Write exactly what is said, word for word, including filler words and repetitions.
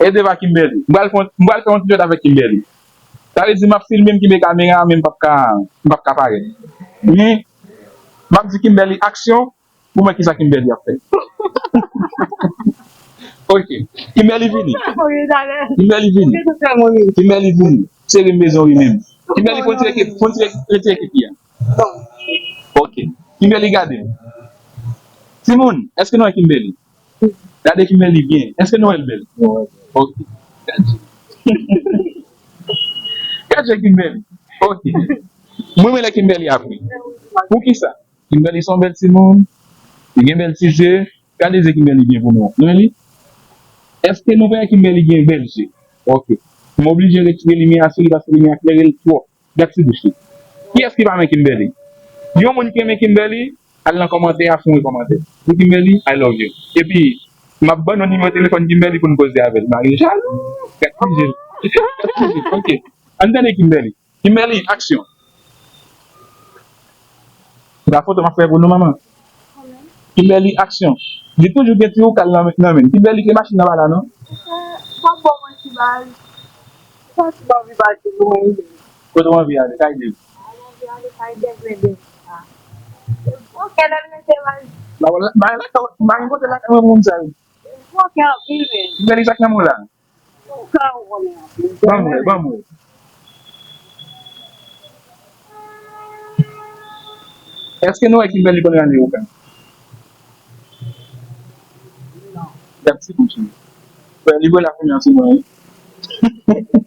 E deva Kimberly. M pral fè yon, m pral fè yon ti jwèt avèk Kimberly. Sa vle di m ap filme, m kenbe kamera, men m p ap ka, m p ap ka parèt. Men, m ap di Kimberly aksyon, pou m wè kisa Kimberly ap fè. Ok. Kimberly vini. Kimberly vini. Kimberly vini. Sere m bezwen ri menm. Kimberly, fon tire, fon tire, retire kepi a. Ok. Kimberly, gade. Timoun, èske nou wè Kimberly? Gade Kimberly byen. Èske nou wè l bèl? Ok. Gade. Gade Kimberly. Ok. Mwen, mwen lè Kimberly ap ri. Poukisa? Kimberly se yon bèl timoun. Li gen bèl ti je. Gade je Kimberly byen pou nou. Nou wè li? Èske nou wè Kimberly gen bèl je? Ok. M oblije retire limyè a sou li paske limyè a klere l twòp. Gad ti bouch li. Kiyès ki pa renmen Kimberly? Yon moun ki renmen Kimberly, al nan kòmantè a, fè yon kòmantè. Di Kimberly, I love you. Epi, m ap ban nou nimewo telefòn Kimberly pou n koze avè l. Mari jalou. Gad ti je. Gad ti je. Ok. Ann tande Kimberly. Kimberly, aksyon. Se pa foto m ap fè pou nou, manman. Kimberly, aksyon. Li toujou gen ti woukal nan men, nan men. Kimberly, ke machin nan pa la, non? W ap ban mwen ti bal. Sa ti bal, pi bal, ti bal. Kote w anvi ale? Kay Dave. Mwen anvi ale kay Dave, men Dave pa. Bon, kèlè l rete, bal? Ba, ba, ba, la, ba, gen kote lakay mwen pou moun sa yo. Bon, kè anpil, men. Kimberly, sa k nan men w la? Ban m wè, ban m wè. Èske nou wè Kimberly konn rale wokan? Gad ti bouch li. Frè, li vre la kounye a sou mwen, wi.